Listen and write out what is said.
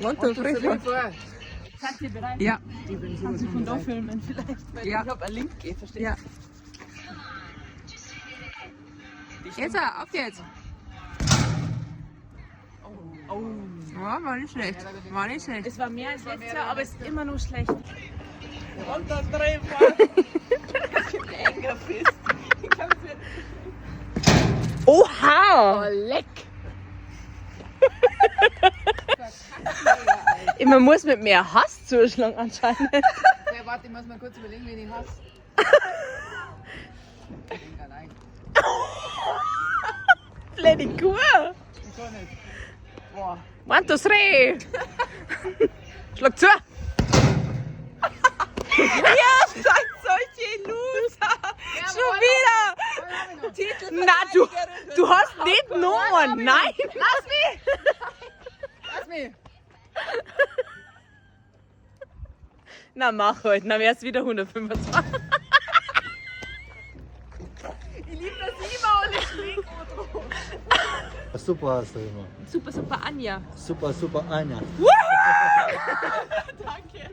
One, two, three, four. Seid ihr bereit? Ja. Kannst du von da filmen vielleicht? Weil Ja. ich hab einen Link gegeben, verstehst Ja. Jetzt, auf geht's. Oh. Ja, war nicht schlecht. War nicht schlecht. Es war mehr als letztes Jahr, aber es ist immer noch schlecht. Und dann drei, vier. Enger Fist. Ich glaub, es wird Oha! oh, leck. Man muss mit mehr Hass zuschlagen anscheinend. Ja, warte, ich muss mal kurz überlegen, wen ich hasse. Allein. Blöde Kuh. Ich kann nicht. Boah. One, two, three. Schlag zu. Ihr seid solche Loser. Schon wieder. Na, du hast nicht noch einen. Nein. Lass mich. Lass mich! Na, mach halt. Na, wär's wieder 125. Ich liebe das immer alle Schläge drauf. Super hast du immer. Super, super Anja. Super, super Anja. Danke.